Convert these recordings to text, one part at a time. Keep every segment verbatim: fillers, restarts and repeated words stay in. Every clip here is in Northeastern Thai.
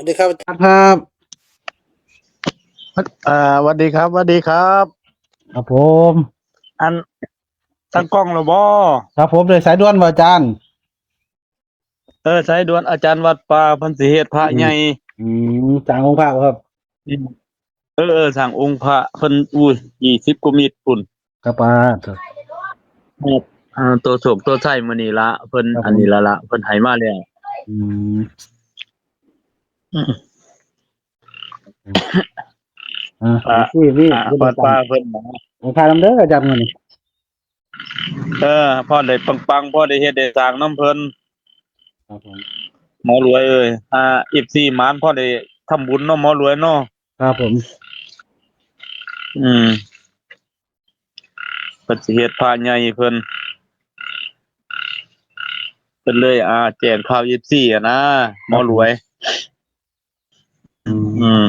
วัสดีครับอาจารย์ครับ อ่าสวัสดีครับสวัสดีครับ ครับผม อันตั้งกล้องแล้วบ่ ครับผม เลยสายด่วนบ่อาจารย์ เออสายด่วน อาจารย์วัดป่าเพิ่นสิเฮ็ดพระ อืม ใหญ่ อืมสร้างองค์พระครับ อืม เออเออสร้างองค์พระเพิ่น อุ้ย ยี่สิบกว่าเมตรพุ้น ครับป้าครับ อ่าตัวโศกตัวไส้มื้อนี้ละเพิ่น ครับผม อันนี้ละละเพิ่นให้มาแล้ว อืม อืม อ่า อ่า นี่นี่ อ่า เดี๋ยว วัดป่าเพิ่นนะ องค์พระนำเด้ออาจารย์มื้อนี้ เออพ่อได้ปังๆพ่อได้เฮ็ดได้สร้างนำเพิ่น ครับผม หมอรวยเอ้ย อ่า เอฟซี หมานพ่อได้ทำบุญเนาะหมอรวยเนาะ ครับผม อืม เพิ่นสิเฮ็ดพระใหญ่เพิ่น เพิ่นเลย อ่า แจ้งข่าว เอฟซี อะนะ หมอรวย อืม อืม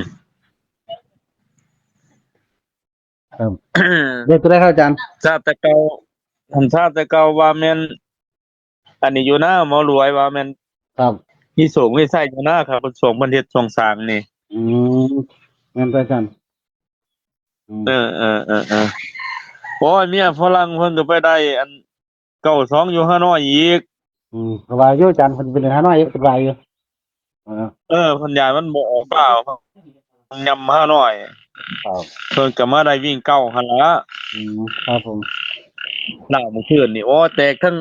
ครับ เลขตัวใดครับอาจารย์ ทราบแต่เก่า ผมทราบแต่เก่าว่าแม่น อันนี้อยู่นะ หมอรวยว่าแม่น ครับ มีโชคมีไส้อยู่นะครับ เพิ่นส่งเพิ่นเฮ็ดส่งสร้างนี่ อืม แม่นไปซั่น อืม เออ เออ เออ เออ โอ้ย เมียฝรั่งเพิ่นก็ไปได้อัน เก้าสอง อยู่ฮานอยอีก อืม ก็ว่าอยู่อาจารย์ เพิ่นไปเล่นฮานอยอยู่ เพิ่นว่าอยู่ เออ เออ เพิ่นย้านมันบ่ออกลาว ยำฮานอย ครับ เพิ่นก็มาได้วิ่งเก้าหั่นละ อืม ครับผม ลาวมื้อคืนนี่ โอ้ แตกทั้ง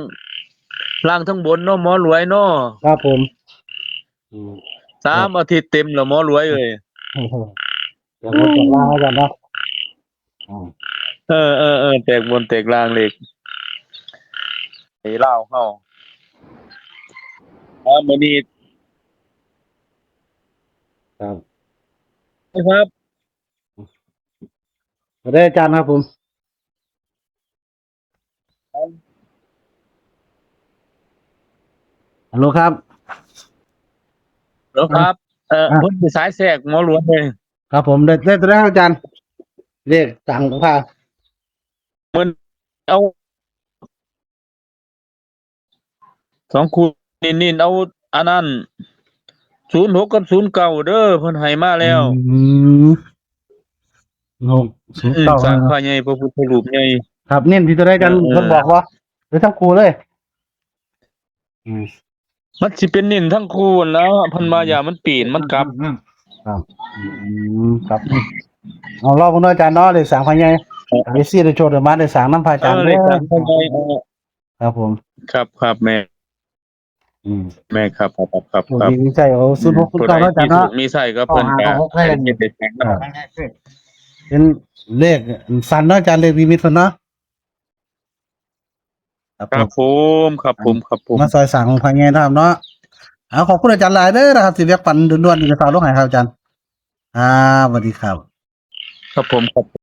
ล่างทั้งบนเนาะ หมอรวยเนาะ ครับผม อืม สามอาทิตย์เต็มแล้ว หมอรวยเอ้ย เดี๋ยวผมจะเล่าให้กันเนาะ อ่า เออ เออ เออ แตกบนแตกล่างเลข ไอ้ลาวเฮา อ่า มื้อนี้ ครับ นะครับ สวัสดีอาจารย์ครับผม ฮัลโหลครับ ฮัลโหลครับ เอ่อ อ่ะ เพิ่นสิสายแทรกหมอรวยเลย ครับผม ได้ ได้ ได้อาจารย์ เลขต่างพา เพิ่นเอา สองคู่ เน้นๆ เอาอันนั้น ศูนย์หก กับ ศูนย์เก้า เด้อ เพิ่นให้มาแล้ว อืม หก ศูนย์เก้า อืม สร้างพระใหญ่ พระพุทธรูปใหญ่ ครับ เน้นที่ตัวใดอาจารย์ เออ เพิ่นบอกว่า หรือทั้งคู่เลย อืม มันสิเป็นเน้นทั้งคู่นั่นแหล้ว เพิ่นว่า อืม อย่ามันปีน มันกลับ ครับ อืม ครับ เอารอบเบิ่งเนาะอาจารย์เนาะ เลขสร้างพระใหญ่ ครับ เอฟซี ได้โชคได้มา ได้สร้างนำพระอาจารย์ เออ เลขสร้างพระใหญ่ เด้อ เออ ครับผม ครับ ครับ แม่ อืม แม่ ครับ ครับ ครับ ครับ โชคดีมีชัย เอา อืม ศูนย์หก ศูนย์เก้า เนาะอาจารย์เนาะ ผู้ใดมีโชคมีชัยก็เพิ่นก็ เก้าห้าเก้าหก ให้เฮ็ดได้สร้าง อ่า เป็นเลขสั้นเนาะอาจารย์ เลขนิมิตเพิ่นเนาะ ครับ ครับ ผม ครับผม ครับผม มาซอยสร้างองค์พระใหญ่นะครับเนาะ เอา ขอบคุณอาจารย์หลายเด้อนะครับ ที่แบ่งปันด่วนๆ นี่ก็ฝากลงให้ครับอาจารย์ ครับ สวัสดีครับ ครับผม ครับ